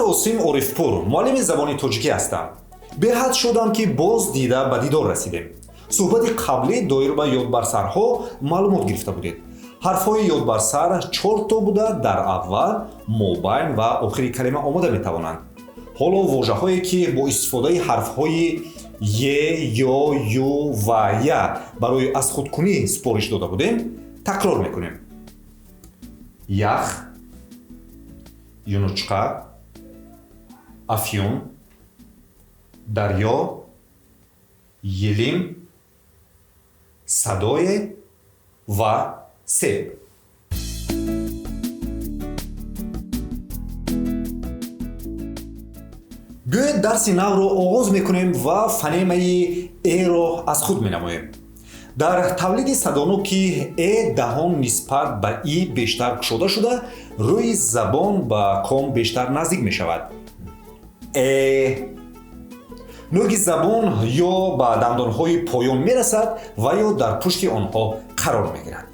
Осим Орифпур, муаллими забони тоҷикӣ ҳастам. Беҳад шодам, ки боз дида ба дидор расидем. Суҳбати қаблӣ доир ба ёдбарсарҳо маълумот гирифта будед. Ҳарфҳои ёдбарсар чорто буда, дар аввал, мобайн ва охири калима омода метавонанд. Ҳоло вожаҳое, ки бо истифодаи ҳарфҳои е, ё, ю ва я барои аз худкунӣ супориш дода будем, такрор мекунем: ях, юнучқа, афюн, дарё, елим, садое ва себ. Биёед, дарси навро оғоз мекунем ва фонемаи эро аз худ менамоем. Дар тавлиди садоноки э даҳон нисбат ба и бештар кушода шуда, рӯи забон ба ком бештар наздик мешавад. Э. Нӯги забон ё ба дандонҳои поён мерасад ва ё дар пушти онҳо қарор мегирад.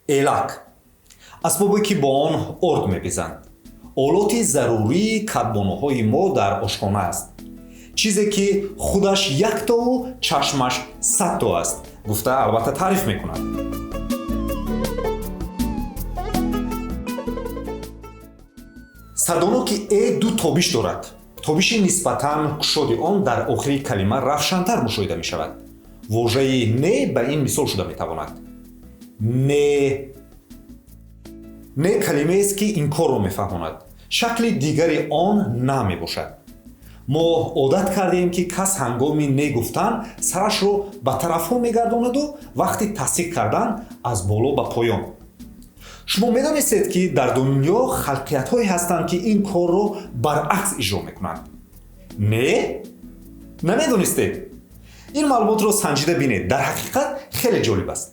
Элак — асбобе, ки бо он орд мепезанд, олоти зарурии кадбонуҳои мо дар ошхона аст. Чизе, ки худаш яктову чашмаш садто аст, гуфта, албатта, таъриф мекунад. Садоноки э ду тобиш дорад. Тобиши нисбатан кушоди он дар охири калима равшантар мушоҳида мешавад. Вожаи не ба ин мисол шуда метавонад. Не. Не калимаест, ки инкорро мефаҳмонад. Шакли дигари он на мебошад. Мо одат кардем, ки кас ҳангоми не гуфтан сарашро ба тарафҳо мегардонаду вақти тасдиқ кардан аз боло ба поён. Шумо медонистед, ки дар дунё халқиятҳое ҳастанд, ки ин корро баръакс иҷро мекунанд? Не, намедонистед? Ин маълумотро санҷида бинед, дар ҳақиқат хеле ҷолиб аст.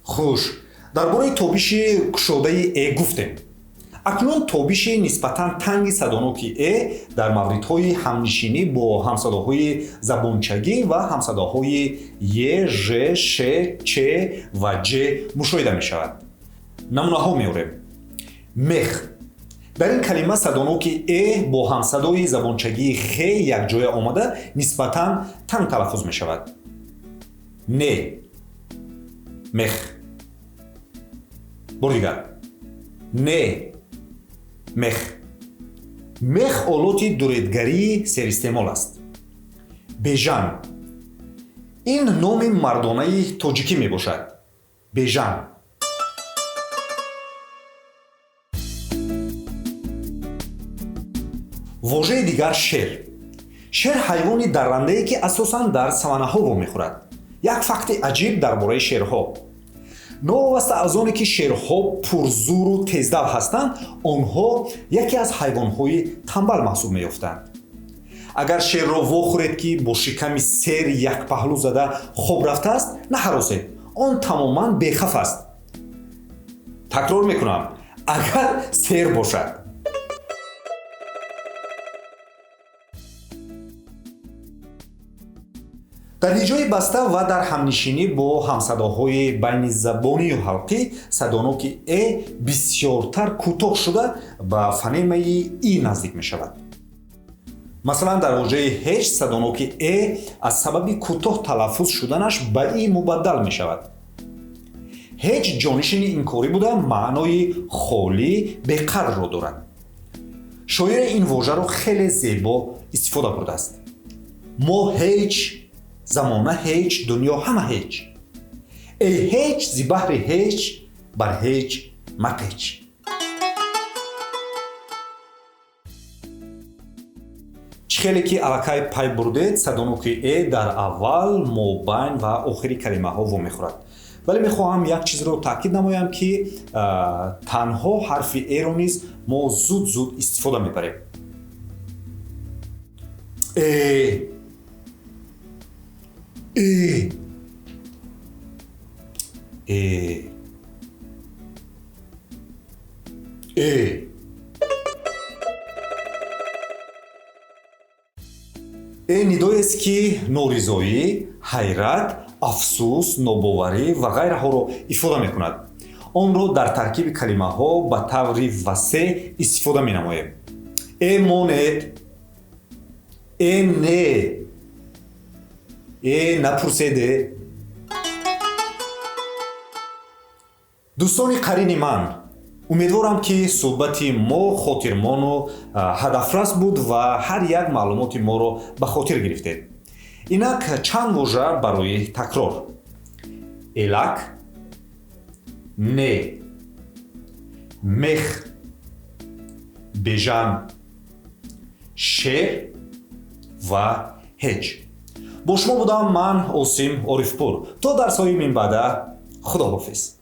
Хуш, дар бораи тобиши кушодаи э гуфтем. Акнун тобиши нисбатан танги садоноки э дар мавридҳои ҳамнишинӣ бо ҳамсадоҳои забончагӣ ва ҳамсадоҳои е, ж, ш, ч ва ҷ мушоҳида мешавад. Намунаҳо меорем. Мех. Дар ин калима садоноки э бо ҳамсадои забончагии х якҷоя омада, нисбатан танг талаффуз мешавад. Не, мех. Бори дигар: не, мех. Мех олоти дуредгарии серистеъмол аст. Бежан. Ин номи мардонаи тоҷикӣ мебошад. Бежан. Вожаи дигар: шер. Шер ҳайвони даррандае, ки асосан дар саваннаҳо вомехӯрад. Як факти аҷиб дар бораи шерҳо: новобаста аз оне ки шерҳо пурзуру тездав ҳастанд, онҳо яке аз ҳайвонҳои тамбал маҳсуб меёфтанд. Агар шерро вохӯред, ки бо шиками сер як паҳлӯ зада хоб рафтааст, наҳаросед, он тамоман бехавф аст. Такрор мекунам: агар сер бошад. Дар ҳиҷои баста ва дар ҳамнишинӣ бо ҳамсадоҳои байнизабонию ҳалқӣ садоноки э бисёртар кӯтоҳ шуда, ба фонемаи и наздик мешавад. Масалан, дар вожаи ҳеҷ садоноки э аз сабаби кӯтоҳ талаффуз шуданаш ба и мубаддал мешавад. Ҳеҷ ҷонишини инкорӣ буда, маънои холӣ, беқадрро дорад. Шоире ин вожаро хеле зебо истифода бурдааст: мо ҳеҷ, замона ҳеҷ, дунё ҳама ҳеҷ, эй ҳеҷ, зи баҳри ҳеҷ бар ҳеҷ мапеч. Чӣ хеле ки аллакай пай бурдед, садоноки э дар аввал, мобайн ва охири калимаҳо вомехӯрад. Вале мехоҳам як чизро таъкид намоям, ки танҳо ҳарфи эро низ мо зуд зуд истифода мебарем. Э, э, э, э. Э нидоест, ки норизоӣ, ҳайрат, Афсӯс, нобоварӣ ва ғайраҳоро ифода мекунад. Онро дар таркиби калимаҳо ба таври васеъ истифода менамоем. Э, монед, э, не, э, напурседе. Дӯстони қарини ман, умедворам, ки суҳбати мо хотирмону ҳадафрас буд ва ҳар як маълумоти моро ба хотир гирифтед. Инак чанд вожа барои такрор: элак, не, мех, бежан, шер ва ҳеҷ. Бо шумо будам ман, Осим Орифпур. То дарсҳои минбаъда, худо ҳофиз.